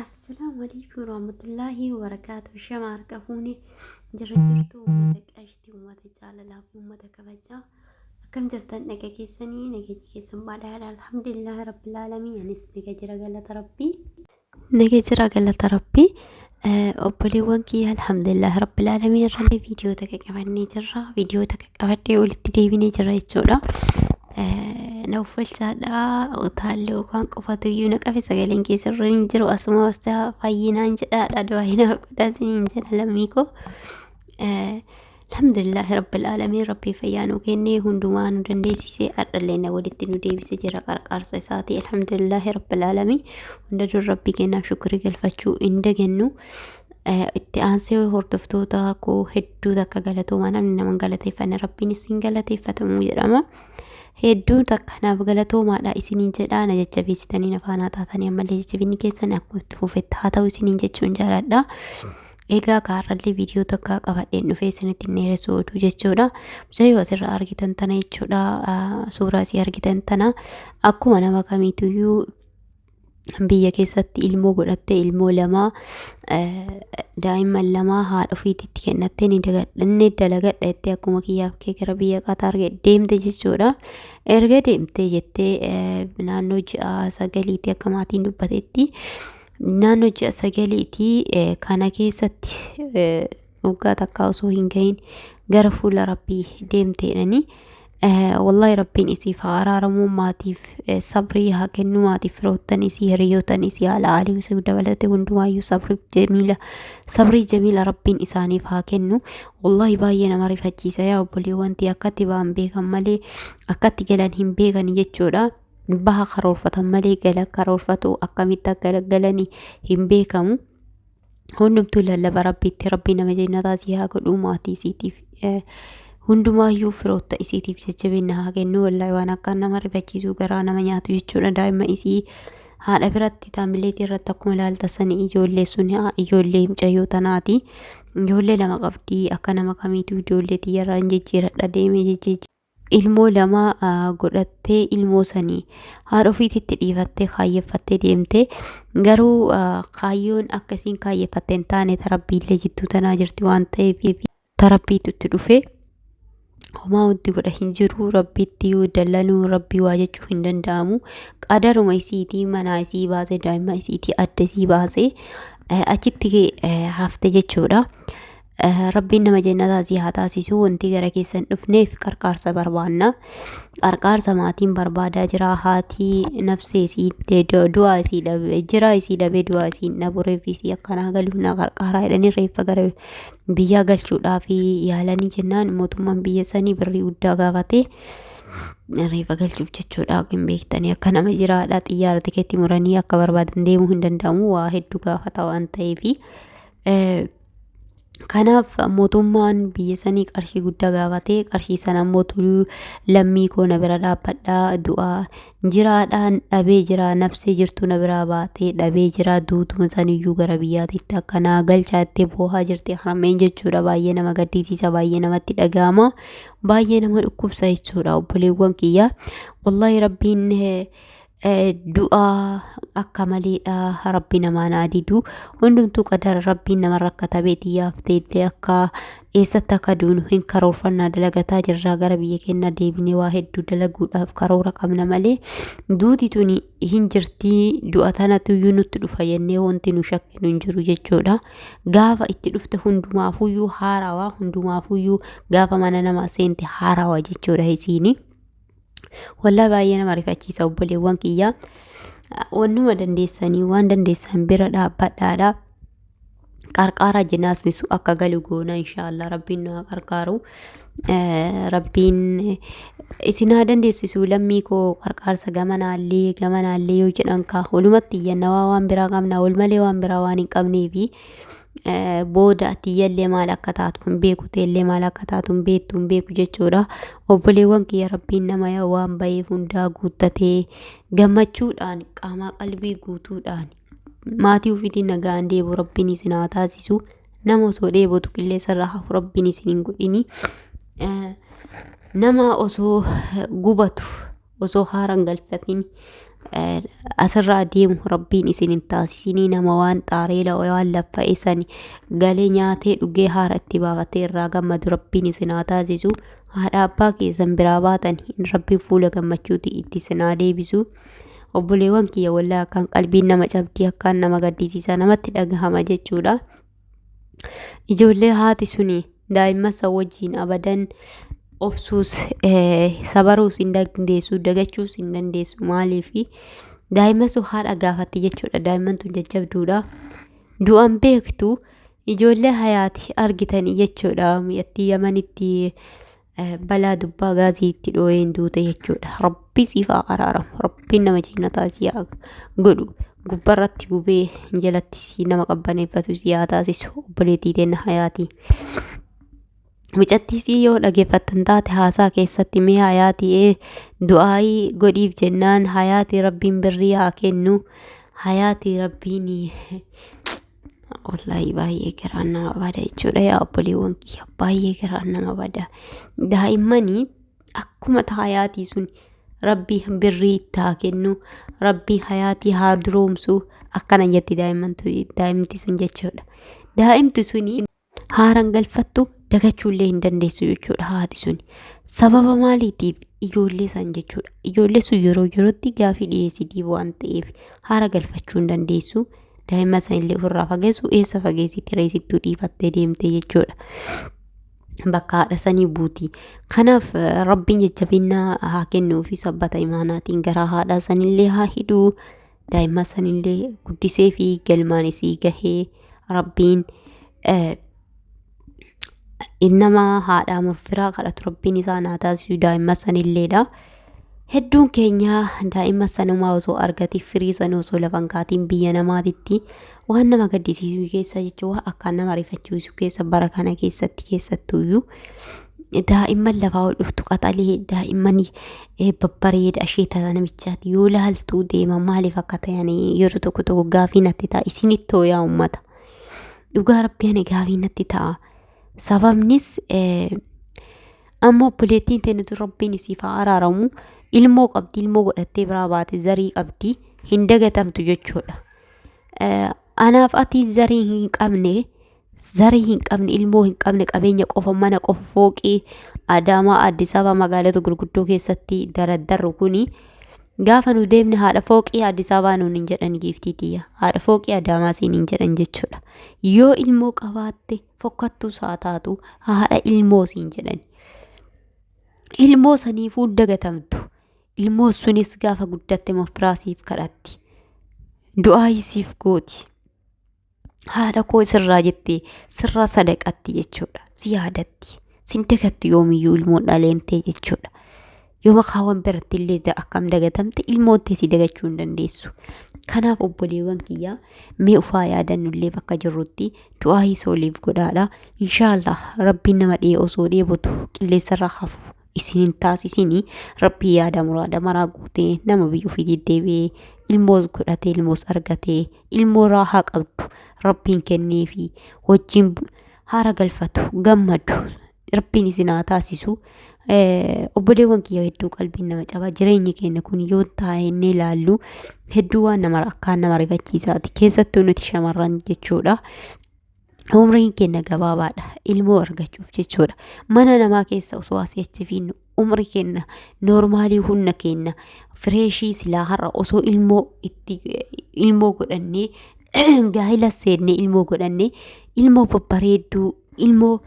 Assalaamu alaikum warahmatullaahi wabarakaatu. Shama harka fuune jira jirtu uummata qashtii, uummata jaalalaa fi uummata kabajaa. Akkam jirtan naga keessanii nageenya keessan badhaadha. Alhamdulillaahi rabbil aalamiin. Anis naga jira galata rabbii. Naga jira galata rabbii. Obboleewwan kiyya alhamdulillaahi rabbil aalamiin irrallee viidiyoo takka qabannee jirra. Viidiyoo takka qabadhee walitti deebinee jirra jechuudha. Na uffalchaadha utaallee yookaan qofatu iyyuu na qabe sagaleen keessa irra hin jiru asuma wasa fayyinaan jedhaadha du'aa godhaa isiniin jedha lammii koo. Alhamdulillaahi rabbil aalamiin rabbii fayyaa nu kennee hundumaa nu dandeessisee har'allee na walitti nu deebise jira qarqaarsa isaati alhamdulillaahi rabbil aalamiin hunda dur rabbii kennaaf shukrii galfachuu hin dagannu. Itti aansee hordoftoota koo hedduu takka galatoomaa namni nama hin galateeffanne rabbiin isin galateeffatamu jedhama. Hedduu takka naaf galatoomaadha isiniin jedhaa na jajjabeessitanii na faanaa taatanii ammallee jajjabinni keessan akkuma itti fufetti haa ta'u isiniin jechuun jaaladha. Egaa kaarrallee viidiyoo takka qabadheen dhufee isinitti hin dheeressu oduu jechuudha. Mucayyoo asirra argitan tana jechuudha. Suuraa isii argitan tana akkuma nama kamiituyyuu biyya keessatti ilmoo godhattee ilmoo lama daa'imman lama haadha ofiititti kennattee ni ni dalagadha jettee akkuma kiyyaaf kee gara biyya Qaataar deemte jechuudha. Erga deemtee jettee naannoo ji'a sagaliitti akka maatiin dubbatetti naannoo ji'a sagaliitti kana keessatti waggaa takkaa osoo hin gahin gara fuula rabbii deemte jedhanii. Wallahi rabbiin isiif haa araaramuu maatiif sabrii haa kennu maatiif firoottan isii hiriyoottan isii haala aalii isii dabalatee hundumaayyuu sabriif jamiila sabrii jamiila rabbiin isaaniif haa kennu wallahi baay'ee nama rifachiisa yaa obboleewwan akkatti ba'an beekan malee akkatti galan hin beekani jechuudha. Baha karoorfatan malee gala karoorfatu akkamitti akka galani hin beekamu. Hundumtuu lallaba rabbiitti rabbii nama jennataa sii haa godhuu maatii isiitiif hundumaayyuu firootta isiitiif jajjabinna haa kennu wallaahi waan akkaan nama rifachiisuu garaa nama nyaatu jechuudha daa'ima isii haadha biratti taamileetii irratti akkuma ilaalta sanii ijoollee sun ijoollee mucayyoo tanaati ijoollee lama qabdi akka nama kamiitu ijoollee tiyyarraa hin jijjiiradha deemee jijjiirra. Ilmoo lama godhattee ilmoo sanii haadha ofiititti dhiifattee kaayyeffattee deemte garuu kaayyoon akkasiin kaayyeffatte hin taane tarabbiillee jidduu tanaa jirti waan ta'eef tarabbiitu itti dhufe homaa wanti godha hin jiru rabbiitti yoo dallanuu rabbii waa jechuu hin danda'amu qadaruma isiitii manaa isii baase daa'ima isiitii adda isii baase achitti hafte jechuudha. Rabbiin nama jennataa sii haa taasisu wanti gara keessan dhufneef qarqaarsa barbaanna. Qarqaarsa maatiin barbaadaa jira haati nafsee isii du'aa isii dhabe jira isii dhabee du'aa isii dhabu reeffi isii akkanaa galuuf na qarqaaraa jedhanii reeffa gara biyyaa galchuudhaaf yaalanii jennaan mootummaan biyya sanii birrii guddaa gaafate. Reeffa galchuuf jechuudha hin beektanii akka nama jiraadha xiyyaara tikeetti muranii akka barbaadan deemuu hin danda'amu waa hedduu gaafata waan ta'eefi. Kanaaf mootummaan biyya sanii qarshii guddaa gaafate qarshii sana immoo lammii koo na bira dhaabbadhaa du'aa jiraadhaan dhabee jira nafsee jirtu na biraa baatee dhabee jira duutuma saniyyuu gara biyyaatitti akka naa galchaa jettee boohaa jirti harmeen jechuudha baay'ee nama gaddisiisa baay'ee namatti dhaga'ama baay'ee nama dhukkubsa jechuudha obboleewwan kiyya wallahi rabbiin Du'aa akka maleedha rabbi namaa naa didu hundumtuu qadara rabbiin namarra akka tabeeti yaafteellee akka eessatti akka duunu hin karoorfannaa dalagataa jirraa gara biyya keenyaa deebinee waa hedduu dalaguudhaaf karoora qabna malee duuti tuni hin jirtii du'a tanatuyyuu nutti dhufa jennee wanti nu shakkinu hin jiru jechuudha gaafa itti dhufte hundumaafuyyuu haarawaa hundumaafuyyuu gaafa mana namaa seente haarawaa jechuudha isiini. Wallah baay'ee nama rifachiisa obboleewwan kiyya. Wannuma dandeessanii waan dandeessan bira dhaabbadhaadha. Qarqaara jinaasni su akka galu goona inshaallah rabbiin nu haa qarqaaru. Rabbiin isin haa dandeessisu lammii koo qarqaarsa gamanaallee gamanaallee yoo jedhan kaa walumatti iyyannawaa waan biraa qabna wal malee waan biraa waan hin qabneefi. Booda tiyyallee maal akka taatu hin beeku teellee maal akka taatu hin beektu hin beeku jechuudha. Obboleewwan kiyya rabbiin nama waan baheef hundaa guuttatee gammachuudhaan qaamaa qalbii guutuudhaan maatii ofiitiin nagaan deebi'u rabbiin isin haa taasisu. Nama osoo dheebotu qilleensa irraa hafu rabbiin isin hin godhini. Nama osoo gubatu osoo haara hin galfatin Asirraa deemu rabbiin isin hin taasisinii nama waan xaaree waan laffa'e sani galee nyaatee dhugee haara itti baafatee irraa gammadu rabbiin isin haa taasisu. Haadha abbaa keessan biraa baatan rabbiin fuula gammachuuti itti isin haa deebisu. Obboleewwan kiyya wallaahi akkaan qalbiin nama cabdii akkaan nama gaddisiisa namatti dhagahama jechuudha. Ijoollee haati suni daa'imman san wajjiin abadan obsuus sabaruus hin dandeessu dagachuus hin dandeessu maaliifi daa'imman sun haadha gaafatti jechuudha daa'imman tun jajjabduudha du'an beektu ijoollee hayaati argitanii jechuudha mi'attii yamanitti balaa dubbaa gaazii itti dhooyeen duute jechuudha. Rabbi siif haa araaramu. Rabbiin nama jannataa si haa godhu. Gubbarratti gubee jalatti si nama qabbaneeffatu si haa taasisu obboleettii teenna hayaatii. Mucattii sii yoo dhageeffattan taate haasaa keessatti mee hayaatii ee du'aayii godhiif jennaan hayaatii rabbiin birrii haa kennu hayaatii rabbiin Wallaahi baay'ee garaan nama bada jechuudha yaa obboleewwan kiyya baay'ee garaan nama bada. Daa'immanii akkuma taayaatii sun rabbii birrii itti haa kennu rabbii hayaatii haa duroomsu akkana jetti daa'imti sun jechuudha. Daa'imti suni haaran galfattu dagachuullee hin dandeessu jechuudha haati suni. Sababa maaliitiif ijoollee san jechuudha. Ijoollee sun yeroo yerootti gaafii dhiyeessitiif waan ta'eef haara galfachuu hin dandeessu. Daa'ima san illee ofirraa fageessu eessa fageessiti reessittuu dhiifattee deemte jechuudha. Bakka haadha sanii buuti. Kanaaf rabbiin jajjabina haa kennuufi sabbata imaanaatiin garaa haadha sanillee haa hidhuu. Daa'ima sanillee guddisee fi galmaan isii gahee rabbiin nama haadhaa murfiraa kadhatu rabbiin isaan haa taasisu daa'ima sanilleedha. Hedduun keenya daa'ima sanumaa osoo argate firii sana osoo lafa hin kaatiin biyya namaatitti waan nama gaddisiisu keessa jechuun waan akkaan nama rifachiisu keessa bara kana keessatti keessattuyyuu daa'imman lafaa ol dhuftu qaxalee daa'imman babbareeda ishee tata namichaati yoo laaltuu deema maaliif akka ta'an yeroo tokko tokko gaafii natti ta'a isinitti hoo yaa uummata. Dhugaa rabbii ani gaafii natti ta'a. Sababnis amma obboleettiin teenyatu rabbiin isiif haa araaramu ilmoo qabdi ilmoo godhattee biraa baate zarii qabdi hin dagatamtu jechuudha. Anaaf ati zarii hin qabne zarii hin qabne ilmoo hin qabne qabeenya qofa mana qofa fooqii Adaamaa Addis Ababa magaalota gurguddoo keessatti daraddarru kuni Gaafa nu deemne haadha fooqii Addis Ababaa nuun hin jedhan giiftii tiyya. Haadha fooqii Adaamaa siin hin jedhan jechuudha. Yoo ilmoo qabaatte fokkattuus haa taatu haadha ilmoo siin jedhan. Ilmoo saniifuu hin dagatamtu. Ilmoo sunis gaafa guddatte mafiraa siif kadhatti. Du'aayii siif gooti. Haadha koo sirraa jettee sirraa sadaqatti jechuudha. Si yaadatti. Sin dagattu yoomiyyuu ilmoon dhaleentee jechuudha. Yoo makaawwan biratti illee akkam dagatamte ilmoon tee si dagachuu hin dandeessu. Kanaaf obboleewwan kiyyaa mee ufaa yaadannullee bakka jirrutti du'aa sooliif godhaadha. Inshaallah rabbiin nama dhee osoo dheebotu qilleensarra hafu isin hin taasisini rabbii yaada muraada maraa guutee nama biyya ofii deddeebi'ee ilmoos godhatee ilmoos argatee ilmoo raahaa qabdu rabbiin kenneefi wajjin haara galfatu gammadu rabbiin isin haa taasisu. Obboleewwan kiyya hedduu qalbiin nama caba jireenyi keenya kun yoo taa'ennee ilaallu hedduu waan nama akkaan nama rifachiisaati keessattuu nuti shamarran jechuudha. Umriin keenya gabaabaadha ilmoo argachuuf jechuudha. Mana namaa keessa osoo asii achi fiinnu umri keenya noormaalii humna keenya fireeshii silaa har'a osoo ilmoo itti ilmoo godhannee gaa'ila seennee ilmoo godhannee ilmoo babbareedduu ilmoo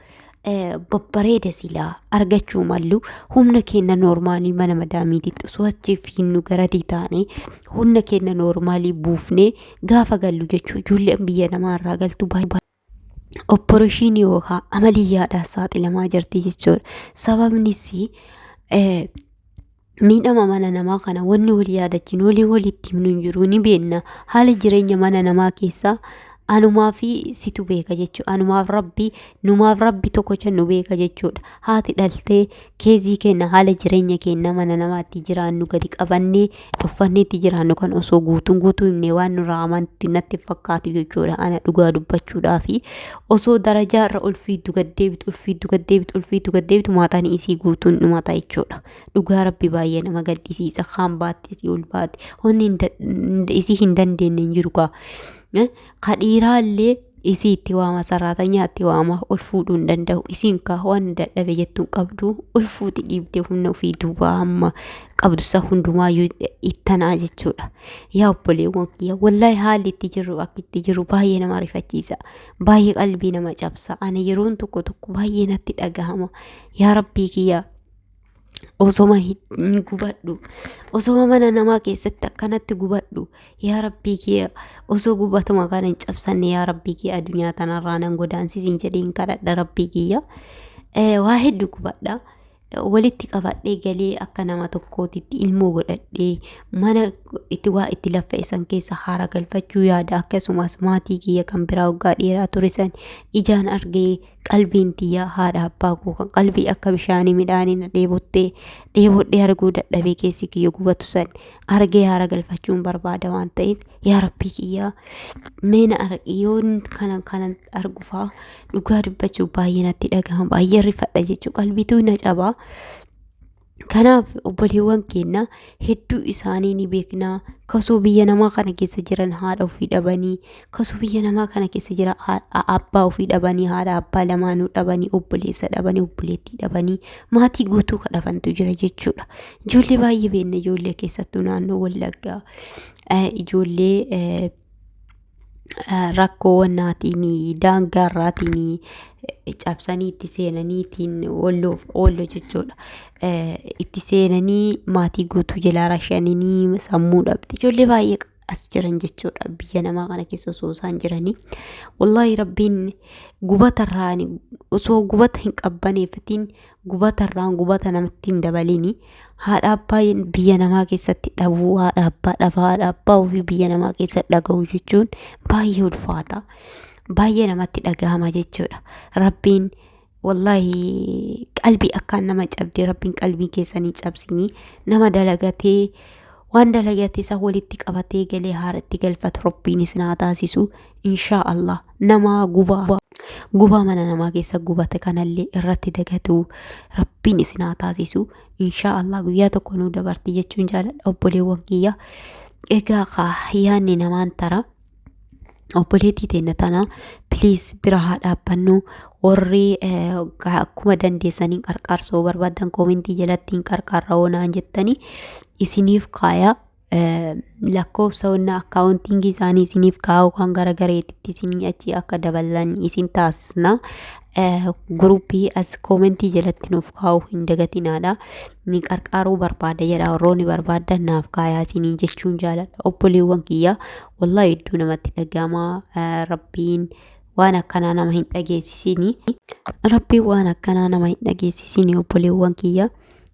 babbareeda silaa argachuu mallu humna keenya noormaalii mana madaamiititti osoo achi fiinnu garadii taane humna keenya noormaalii buufnee gaafa gallu jechuu ijoolleen biyya namaarraa galtu baay'ee opporeshiinii yookaan amaliyyaadhaan saaxilamaa jirti jechuudha. Sababnis miidhama mana namaa kana wanni wal yaadachiin walii walitti himnu hin jiru ni beekna. Haala jireenya mana namaa keessaa Anumaa fi situ beeka jechuudha. Anumaaf rabbi, numaaf rabbi tokkocha nu beeka jechuudha. Haati dhaltee keezii kenna, haala jireenya keenya, mana namaatti jiraannu gadi qabannee uffannee itti jiraannu kan osoo guutuun guutuu himnee waan nurraa amantu natti fakkaatu jechuudha. Ana dhugaa dubbachuudhaafi osoo darajaa irra ol fiiddu gad deebitu, ol fiiddu gad deebitu, ol fiiddu gad deebitu, maataan isii guutuun dhumata jechuudha. Dhugaa rabbi baay'ee nama gaddisiisa. Kaan baatte asii ol baate wanni isii hin dandeenye hin jiru kaa. Ka dhiiraallee isii itti waama, saraatanyaa itti waama, ol fuudhuu hin danda'u. Isiin kaa waan dadhabe jettuun qabdu, ol fuuti dhiibdee humna ofii duubaa hamma qabdu isa hundumaayyuu ittanaa jechuudha. Yaa obboleewwan kiyya, wallaahi haalli itti jirru, akka itti jirru baay'ee nama rifachiisa. Baay'ee qalbii nama cabsa. Ana yeroon tokko tokko baay'ee natti dhagahama. Yaa rabbii kiyya, osoma hin gubadhu, osoma mana namaa keessatti akkanatti gubadhu, yaa rabbii kiyya, osoo gubatuma kana hin cabsanne, yaa rabbii kiyya, addunyaa tanarraa nan godaansisin jedheen kadhadha rabbii kiyya. Waa hedduu gubadha. Walitti qabadhee galee akka nama tokkootitti ilmoo godhadhee mana itti waa itti laffa'e san keessa haara galfachuu yaada. Akkasumas maatii kiyya kan biraa waggaa dheeraa ture san ijaan argee, qalbiin tiyya haadha abbaa koo kan qalbii akka bishaanii midhaanii na dheebottee dheebodhee arguu dadhabee keessi kiyya gubatu san argee haara galfachuun barbaada waan ta'eef, yaa rabbii kiyya, mee na yoon kana kana argufaa dhugaa dubbachuu baay'ee natti dhagahama, baay'ee rifadha jechuu, qalbiitu na cabaa. Kanaaf obboleewwan keenya hedduu isaanii ni beeknaa. Kasoo biyya namaa kana keessa jiran haadha ofii dhabanii, kasoo biyya namaa kana keessa jira abbaa ofii dhabanii, haadha abbaa lamaanuu dhabanii, obboleessa dhabanii, obboleettii dhabanii, maatii guutuu kadhabantu jira jechuudha. Ijoollee baay'ee beekna, ijoollee keessattuu naannoo Wallaggaa ijoollee rakkoo wannaatiin daangaarraatiin cabsanii itti seenaniitiin walloof walloo jechuudha. Itti seenanii maatii guutuu jalaa rashaniin sammuu dhabde ijoollee baay'ee as jiran jechuudha, biyya namaa kana keessa osoo isaan jiranii. Wallaahi rabbiin gubatarraan osoo gubata hin qabbaneeffatiin, gubatarraan gubata namatti hin dabalini. Haadha abbaa biyya namaa keessatti dhabuu, haadha abbaa dhabaa, haadha abbaa ofii biyya namaa keessatti dhaga'uu jechuun baay'ee ulfaata. Baay'ee namatti dhagahama jechuudha. Rabbiin wallaahi qalbii akkaan nama cabde, rabbiin qalbii keessanii cabsinii, nama dalagatee waan dalagatee isa walitti qabatee galee haara itti galfatu rabbiin isin haa taasisu inshaa Allah. Nama gubaa gubaa mana namaa keessa gubate kanallee irratti dagatu rabbiin isin haa taasisu inshaa Allah. Guyyaa tokko nuu dabarti jechuun jaaladha, obboleewwan kiyya. Egaa kaa yaanni namaan tara. Obboleettii teenya tana please bira haa dhaabbannu. Warri akkuma dandeessanii qarqaarsoo barbaadan koomentii jalatti hin qarqaarra naan jettanii isiniif kaaya. Lakkoofsa wanna akkaawuntiingii isaanii isiniif kaa'u kan gara gareetitti isinii achi akka dabalan isin taasisna. Guruppii as koomentii jalatti nuuf kaa'u hin dagatinaadha. Ni qarqaaruu barbaada jedha, warroonni barbaadan naaf kaayaa isinii jechuun jaaladha. Obboleewwan kiyya, wallaahi hedduu namatti dhaga'ama. Rabbiin waan akkanaa nama hin dhageessisini. Rabbiin waan akkanaa nama hin dhageessisini, obboleewwan kiyya.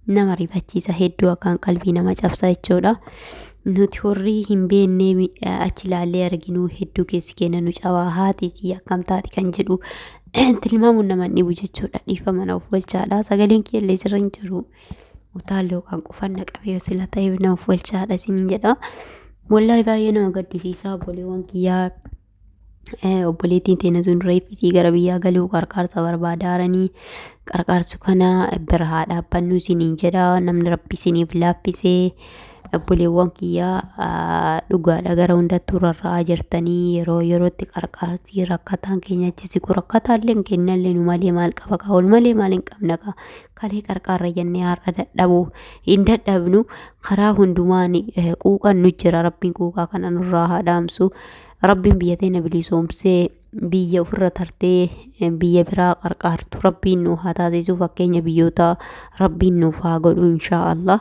Nama rifachiisa, hedduu akkaan qalbii nama cabsa jechuudha. Nuti warri hin beekne achi ilaallee arginu hedduu keessi keenya nu cabaa, haati isii akkam taati kan jedhu tilmaamuun nama dhibu jechuudha. Dhiifama na of walchaadha. Sagaleen kiyyallee sirra hin jiru. Utaallee yookaan qufanna qabee yoo sila ta'eef na of walchaadha isiniin jedha. Wallaahi baay'ee nama gaddisiisa, obboleewwan kiyyaa. Obboleettiin teenya sun reeffisii gara biyyaa galuu qarqaarsa barbaadaaranii, qarqaarsu kana bira haa dhaabbannu isiniin jedha. Namni rabbi isiniif laaffisee, obboleewwan kiyyaa, dhugaadha, gara hundattuu rarra'aa jirtanii yeroo yerootti qarqaarsi rakkataan keenya achi siqu, rakkataallee kennallee nu malee maal qaba kaa, ol malee maal hin qabna kaa. Kalee qarqaarra jennee har'a dadhabuu hin dadhabnu, karaa hundumaan quuqan nu jira. Rabbiin quuqaa kana nurraa haa dhaamsu. Rabbiin biyya teenya bilisoomsee biyya ofirra tartee biyya biraa qarqaartu rabbiin nu haa taasisu, fakkeenya biyyoota rabbiin nuuf haa godhu inshaa Allah.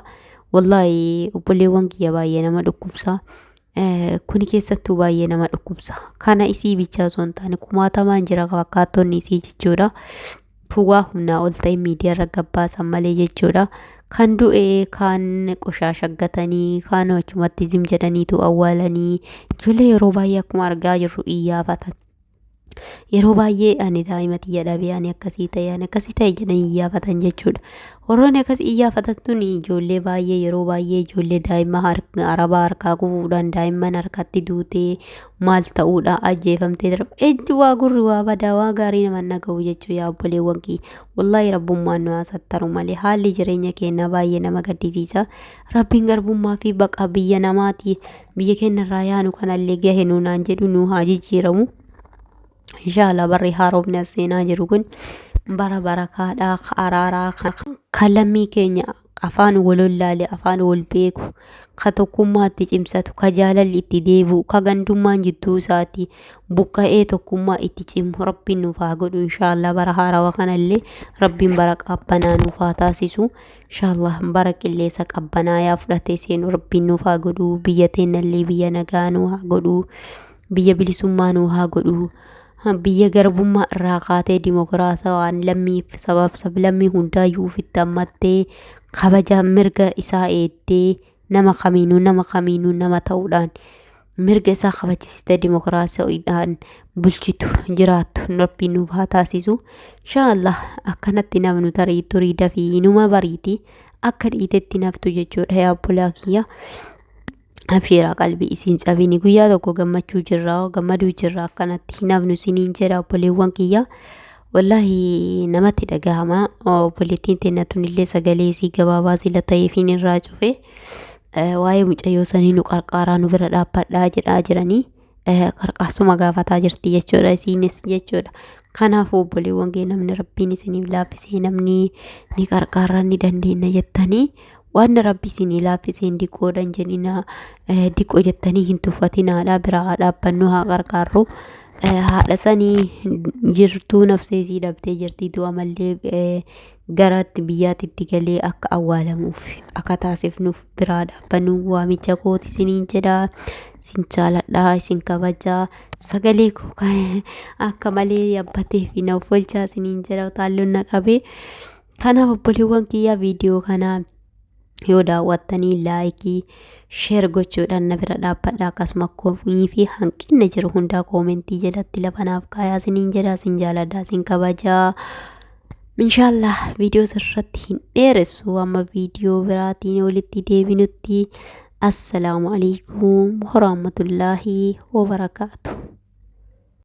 Wallaahi obboleewwan kiyya, baay'ee nama dhukkubsa. Kuni keessattuu baay'ee nama dhukkubsa. Kana isii bichaa osoo hin taane kumaatamaan jira fakkaattonni isii jechuudha. Fuwaa humnaa ol ta'e miidiyaa irra gabbaasan malee jechuudha. Kan du'e kaan qoshaasha gatanii, kaan achumatti zim jedhaniitu awwaalanii, ijoollee yeroo baay'ee akkuma argaa jirru iyyaafatan. Yeroo baay'ee ani daa'ima tiyya dhabee ani akkasii ta'e ani akkasii ta'e jedhanii iyyaafatan jechuudha. Warroonni akkas iyyaafatan tun ijoollee baay'ee yeroo baay'ee ijoollee daa'ima arabaa harkaa kufuudhaan daa'imman harkatti duutee maal ta'uudha ajjeefamtee darba. Ejji waa gurri waa badaa waa gaarii nama hin dhaga'u jechuudha yaa obboleewwan kiyya. Wallaahi rabbummaan nu haa sattaru malee haalli jireenya keenyaa baay'ee nama gaddisiisa. Rabbiin garbummaa fi baqa biyya namaati biyya keenya irraa yaanu kanallee gahe nuunaan jedhu nu haa jijjiiramu. Inshallah barri haaromni as seenaa jiru kun bara barakaadhaa ka araaraa ka lammii keenya afaan wal wallaale afaan wal beeku ka tokkummaa itti cimsatu ka jaalalli itti deebi'u ka gandummaan jidduu isaati buqqa'ee tokkummaa itti cimu rabbiin nuuf haa godhu inshallah bara haarawa kanallee rabbiin bara qabbanaa nuuf haa taasisu inshallah bara qilleessa qabbanaayaa fudhatee seenu rabbiin nuuf haa godhu biyya teennallee biyya nagaa nuu haa godhu Biyya bilisummaa nuu haa godhu. Biyya garbummaa irraa kaatee dimokiraatawaan lammii sabaaf sablammii hundaayyuu ofitti hammattee kabaja mirga isaa eeddee nama kamiinuu nama kamiinuu nama ta'uudhaan mirga isaa kabachisiistee dimokiraasiidhaan bulchitu jiraattu rabbiin nuuf haa taasisu. Inshaallah akkanatti namnu tarii turii dafii inuma bariiti akka dhiitetti naftu jechuudha yaa obbolaa kiyya. Abshiiraa qalbii isiin cabini guyyaa tokko gammachuu jirra gammaduu jirra akkanatti hin hafnu isiniin jedha obboleewwan kiyya. Wallaahi namatti dhagahama obboleettiin teenna tunillee sagalee isii gabaabaa sila ta'eefiin irraa cufe waa'ee mucayyoo sanii nu qarqaaraa nu bira dhaabbadhaa jedhaa jiranii qarqaarsuma gaafataa jirti jechuudha isiinis jechuudha. Kanaafuu obboleewwan kee namni rabbiin isiniif laaffisee namni ni qarqaarra ni dandeenya jettanii waan rabbi isinii laaffiseen diqqoodha hin jedhinaa diqqoo jettanii hin tuffatinaadha biraa haa dhaabbannu haa qarqaarru. Haadha sanii jirtuu nafsee isii dhabdee jirti du'a mallee garaatti biyyaatti itti galee akka awwaalamuuf akka taasifnuuf biraa dhaabbannu waamicha kooti isiniin jedha. Isin jaaladha isin kabajaa sagalee koo akka malee yabbatee fi na offolchaa isiniin jedha utaalloon na qabee. Kanaaf obboleewwan kiyyaa viidiyoo kana yoo daawwattanii laayikii sheer gochuudhaan na bira dhaabbadha akkasuma komii fi hanqinna jiru hundaa koomentii jalatti lafa naaf kaayaa isiniin jedha isin jaaladha isin kabajaa. Inshaallah viidiyoo sirratti hin dheeressu amma viidiyoo biraatiin walitti deebinutti assalaamu alaikum warahmatullaahi wabarakaatu.